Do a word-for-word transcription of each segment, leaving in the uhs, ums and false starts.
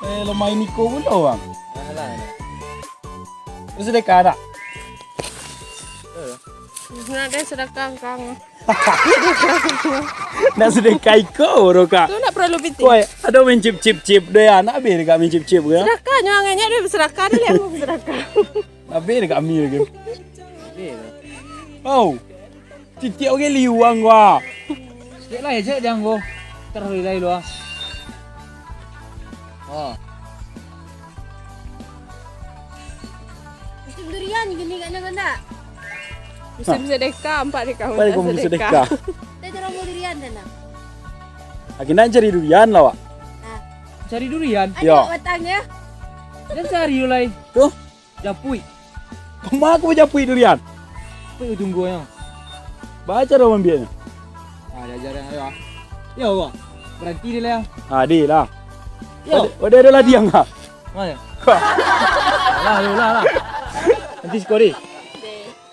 Eh, lemah ini ko pulo, Bang. Alah, alah. Terus sedekah tak? Nak deh sedekah kang. Nak sedekah iko, bro, Kak. Tu nak perlu piti. Woi, ado main cip, cip, cip deh, ya. Nak habis deh, Kak, main cip, cip, ya. Sedekah, nyo angin nyo deh, sedekah deh, lihat mau sedekah. Habis deh, Kak, mi lagi. Habis deh. Oh. Titiak oke liuang gua. Cek lah, cek jangan gua. Terlalu lai lu, ah. Oh. Musim durian gini kayaknya, kan, tak? Musim sedekah, empat di kawan. Baik, musim sedekah. Kita jarang mau durian, kan, tak? Lagi nak cari durian lah, Wak. Nah. Cari durian? Yo. Ada batangnya. Dan cari lu lai. Tuh. Japuik. Kama aku bajapuik durian? Japuik tunggu nyo. Baca dah mambiaknya. Ah, diajar yang ada. Yo, Wak. Berhenti dia lah. Ah, dia lah. Yo. Wadah, wadah ada ladiang kah? Mana? Lah, lah, lah, lah. Nanti siko deh.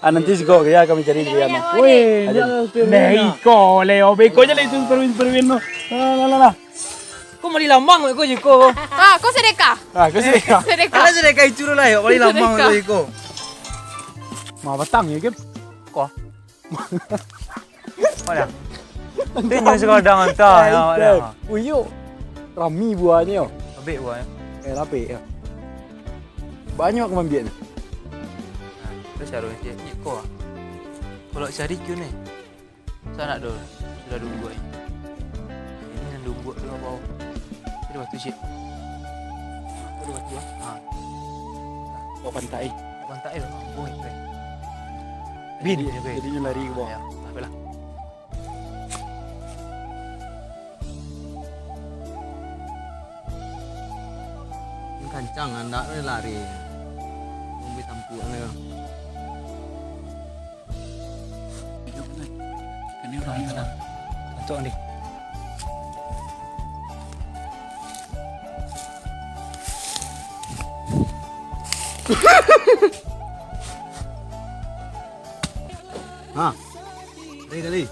Ah, nanti siko ya kami cari durian. Weh, nah, iko leh, oh, beko je lah itu perwin-perwin tu. Lah, lah, lah, lah. Ko mali lamang ko je ko. Ah, ko sedekah. Ah, ko sedekah. Sedekah. Alah sedekah itu lah, yo. Mali lamang ko je ko. Ma batang yo, Kim? Ko. Mana? Tinyo segadang antah, ya, mana? Uyo. Rami buahnyo. Abek buahnyo. Eh, lapek yo. Banyak mambiak ni. Nah, terus harus cek ko. Kalau cari kau ni. Sanak doh, sudah dumbuak. Ini nan dumbuak tu abau. Itu batu cik. Itu batu ah. Ha. Kau pantai. Kau pantai lah. Buih, buih. Bin. Jadi, jadinyo lari ke bawah. Ya, lah, lah. Kancang, andak tu lari. Ambil tampuak ni. Ini urang ni lah. Antuk ni. Ha. Dari tadi.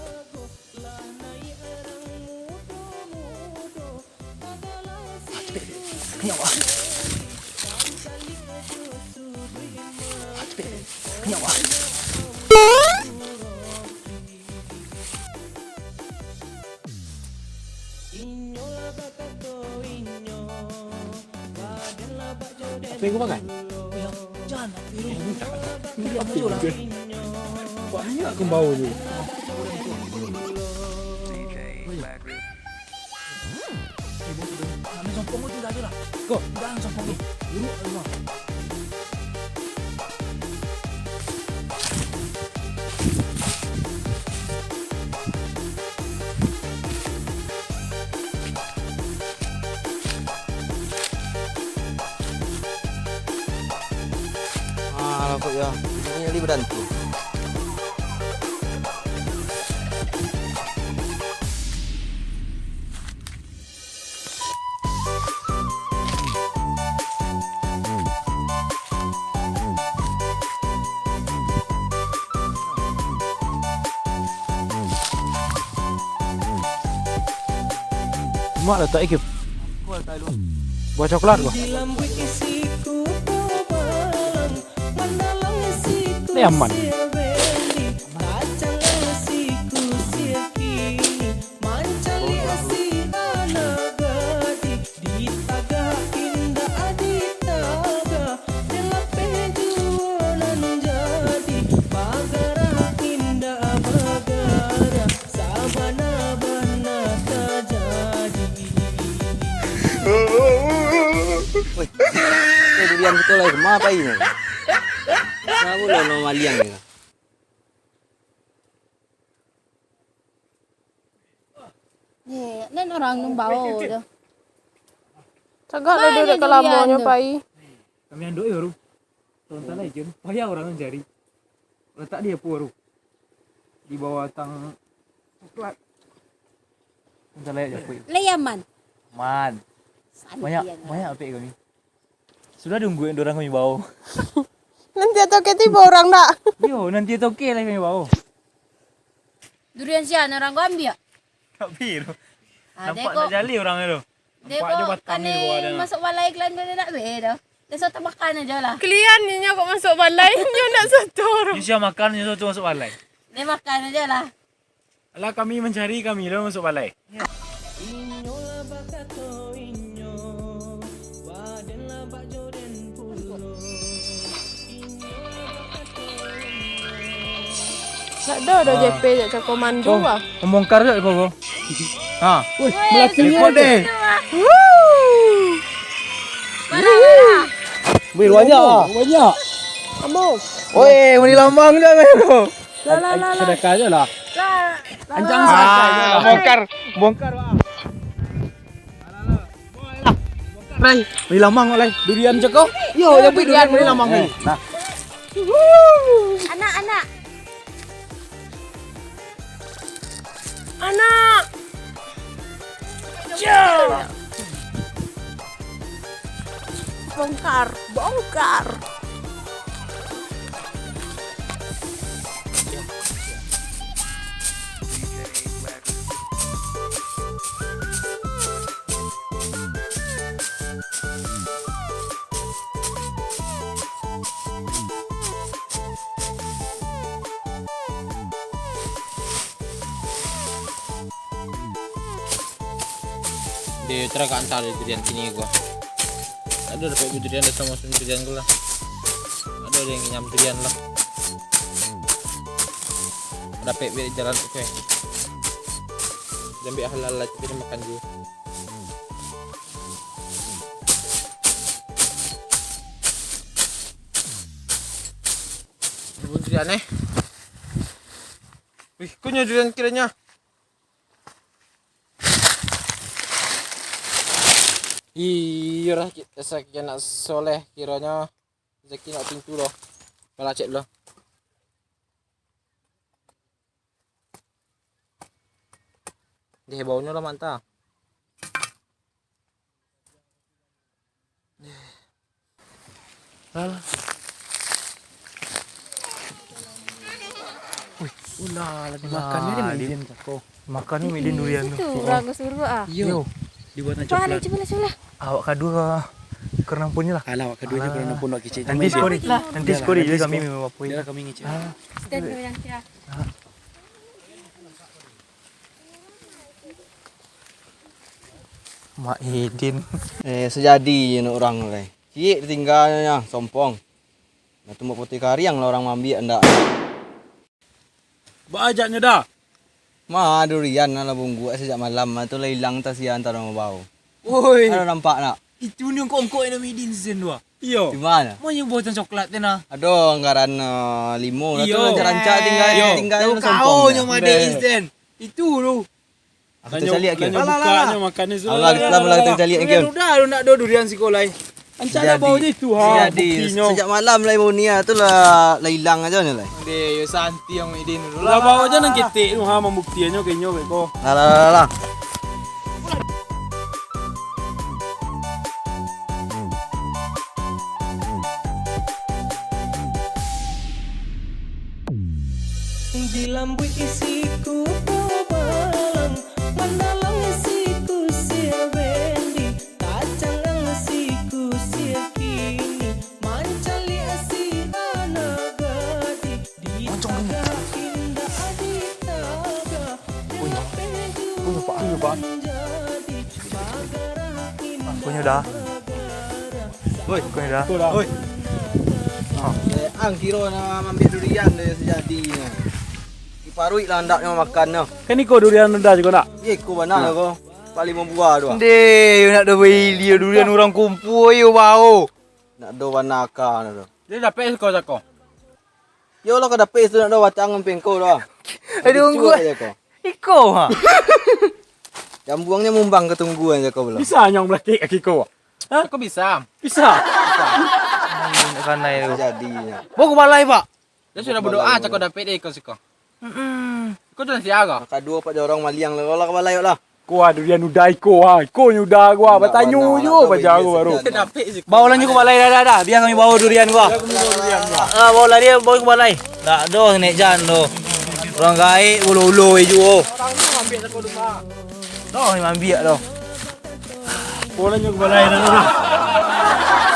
Apa yang kau makan? Jan, apa tu? Ini apa tu lah? Banyak kembau tu. Ambil sompong tu dah je lah. Go, udah sompong tu. Dulu rumah. Ah, lah kok ya. Ini tadi badantu. Mak letak ikip. Buah coklat ko. Ni aman. Mancaliak si anak gadih di tagah indak di tagah, di lapeh juo nan jadi, bagarah indak bagarah, sabana-bana tajadi. Weh, eh, durian kito lai, kama pai nyo? Kenapa lo no maliang ni? Ye, nan urang nan bao tu. Cagak lah duduak ka lamonyo pai. Kami andok yo, Ru. Tonton lai, Jun. Payah urang mancari. Letak di apo, Ru? Di bawah tang coklat. Tonton lai, Japui. Lai aman. Man. Banyak, banyak apik kami. Sudah tunggu yang dorang kami bawa. Nanti atau ke tiba orang nak. Yo, nanti atau ke lah kami bawa. Durian sia nan urang ko ambiak? Tak biru. Ada. Nampak ko nak jali orang tu. Dek, ampak jo batang ni, kok ado. Masuk balai kalian dah nak be doh. Dia soto makan aja lah. Kalian ni nyo kok masuk balai, nyo nak soto. Ni sia makan, nyo soto masuk balai. Dia makan aja lah. Alah, kami mancari, kami lah masuk balai. Inyo lah bakato inyo, waden lah bak joden pulo. Inyo lah bakato inyo. Nak ado, ado Ah. J P jak cako mandu Oh, ah. Mambongkar je ko, ko. Ha. Woi, Weh, melati repot deh. Woo. Mana, mana? Wih, banyak ah. Banyak. Ambo. Woi, mani lambang je ko. Lah, lah, lah, lah. Sedekah je lah. Lah, lah, Ancang lah. Santai je lah. Ah, bongkar, bongkar, Bang. Lai, mani lambang, Lai. Durian cako. Yo, yo, durian, durian, mani lambang, Lai. Nah. Anak, anak. Anak. Ya. Bongkar, bongkar. Deh, tara ka anta durian kini ko. Ado dapek durian, datang maso durian ko lah. Ado yang nyam durian lah. Dapek be jalan ko, eh. Jambek halal lah, tapi dimakan dulu. Durian, eh. Wih, kunyo durian kironyo. Iyo lah, ki-, rezeki anak soleh kironyo, rezeki nak pintu doh. Balacek dulu. Deh, baunyo lah mantap. Alah. Wih, ulah lah dimakan ni, Mak Idin, cako. Makan ni, Mak Idin, durian tu. Itu urang ka suruah ah. Iyo. Yo. Dibuatan coklat. Cubalah, cubalah. Awak kaduo ka, ka nampun ni lah. Alah, awak kaduo je ka nampun, awak kecek. Nanti sekali. Nanti sekali je kami mamapui. Biarlah kami ngecek. Ah. Stand dulu yang kira. Mak Idin. Eh, sajadi je nak urang tu lai. Ciek ditingganyo, sompong. Nah, tumbuk putih kariang lah urang maambiak ndak. Baa jaknyo dah? Ma, durian lah bungguak sajak malam, tu lah ilang, tasian taro mabao. Woi. Ado nampak nak? Itu ni ongkok-ongkok yang Midin sen tu ah. Iyo. Di mana? Mau nyo buatan coklat tu nah. Ado anggaran, eh, limo lah tu. Iyo. Rancak-rancak tinggal, iyo, tinggal tu sompong. Kau nyo madeh sen. Itu tu. Aku tacaliak kian. Lah, lah, lah, lah. Makan ni sudah. Alah, lah, lah, kita caliak kian. Udah, udah, nak do durian siko lai. Ancak dah bau je itu ha, buktinyo. Sajak malam lai bau ni ah, tu lah, lah ilang aja nyo lai. Deh, yo santi yang Midin dulu lah. Lah bau aja nan ketek tu ha, mambuktiannyo kenyo beko. Lah, lah, lah, lah. Di lambuik isiku pobalang, mandalang isiku sir bendi, tacangang isiku sir kini, mancaliak si anak gadih, di tagah indak di tagah, punyo, punyo, Pak, punyo, Pak. Ah, punyo dah. Oi, kau dah. Oi. Ha. Eh, ang kiro nak ambiak durian dari sejadinyo. Diparuik lah andaknyo makan nyo. Kan iko durian udah jugo nak? Ye, iko bana lah ko. Paling mambuah tu. Ndeh, nak do beli durian urang kumpua yo bao. Nak do bana aka tu. Dia dapek sako-sako. Yo lah ka dapek tu nak do batang pengko tu. Aduh, ungguak. Iko ha. Jambuangnyo mumbang ka tungguan jako pulo. Bisa nyong balakek kaki ko. Ha? Kok bisa? Bisa. Kanai tu. Jadi. Bawa ka balai, Pak. Dia sudah berdoa, cako dapek deh iko siko. Mm-mm. Iko tu sia ko? Maka dua pak jorong maliang lah, lah ka balai lah. Ko ah, durian udah iko ah. Iko nyo udah ko ah. Batanyo je bajago baru. Bawa lah nyo ka balai dah, dah, dah. Biar kami bawa durian ko ah. Ah, bawa lah dia, bawa ka balai. Dak doh nek jan doh. Urang gaek ulo-ulo juo. Doh, ni mambiak doh. Boleh nyo balai dah, dah.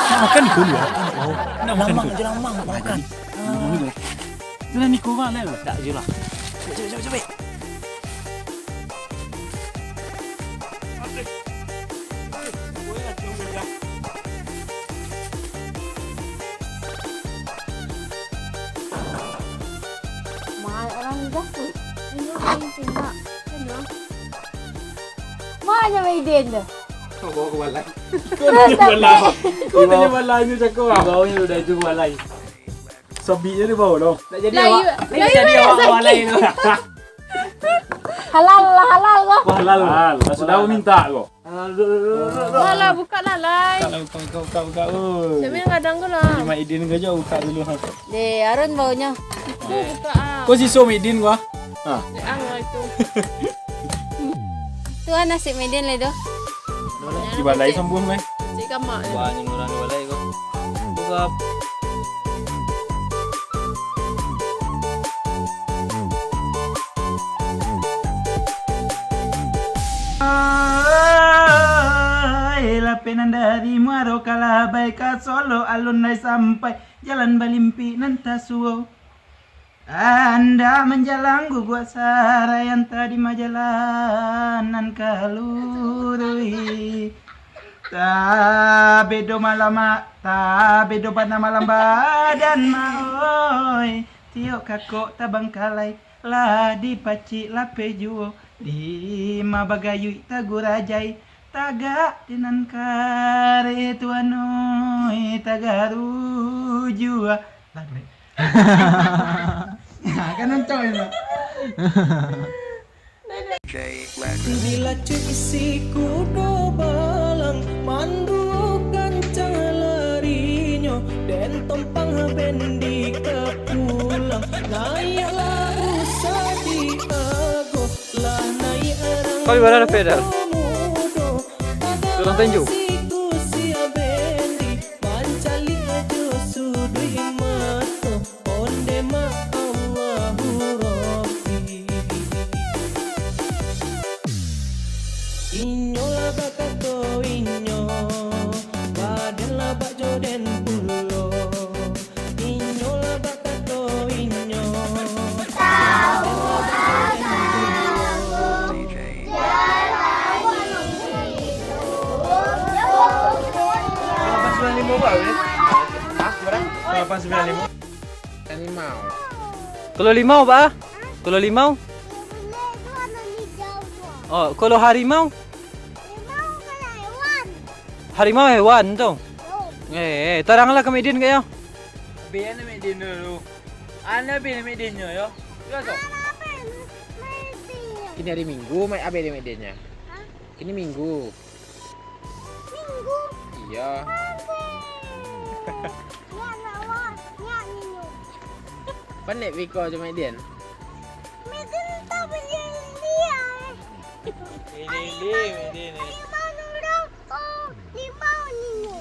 Nak makan di kulu, nak makan di kulu. Nak makan di kulu. Lamang je, lamang nak makan. Lamang je. Tu lah ni kau bang, dah. Tak je lah. Cepat, cepat, cepat, cepat. Mahal orang dah tu. Ini orang Cina. Mana Maiden tu? Kau bawa ke balai. Kau tanya balai. Kau tanya balai ni cakap. Bawa ni udah itu ke balai. Sabiknyo dia bawa dah. Tak jadi awak. Tak jadi awak ke balai tu. Halal lah, halal lah. Halal. Halal. Sudah minta kau. Alah, buka lah, Lai. Buka lah, buka, buka, buka, buka. Oi. Siapa yang kadang tu lah? Cuma Idin ke je buka dulu, ha. Deh, Arun baunya. Itu buka, ah. Kau si Som Idin gua. Ha. Ang lah itu. Tu lah nasib Maiden lah tu. Di balai sambuang, Lai. Cik kamak. Banyak orang di balai kau. Buka. Oi, lapeh nan dari Muaro ka Labai ka Solo alun lai sampai, jalan balimpik nan tasuo. Andak manjalang guguak sarai, antah di ma jalan nan ka luruih. Tabedo malam, mak, tabedo bana malam badan, mak, oi. Tiok kakok tabangkalai, lah dipacik lapeh juo, di ma bagayuik tagurajai, tagak di nan kareh tuan, oi, tagaru juo. Kan nonton, Mak. Dilacuik isi kudo balang, manduo kancang larinyo, den tompang bendi ka pulang, naiaklah usah di ago, lah naiak arang. Kau di mana, Fedal? Mudo-mudo, Tulang Tenjo. Tadasi kusia bendi, mancaliak jo suduik mato. Onde ma Allahu Rabbi. Inyo lah bakato inyo, baden lah bak jo den pulo. Inyo lah bakato inyo, baden lah bak jo den pulo. Lapan sembilan lima, Pak, ya? Hah? Berapa? Lapan sembilan lima. Limau. Kalau limau, Pak? Kalau limau? Oh, kalau harimau? Limau kan hewan. Harimau hewan tu. Oh. Eh, eh, taranglah ka Mek Din, yo. Biar ni Mek Din dulu. Ana biar Mek Din, yo. Yo, tu. Ana apa ni? Mek Din. Kini hari Minggu, mai abis Mek Din, yo. Hah? Kini Minggu. Minggu. Iya. Pandai. Nyak nak wak, nyak minum. Panek biko jo Mek Din. Mek Din tak boleh liai. Ini, ini, ini. Ayo, mau nurut, oh, limau minum.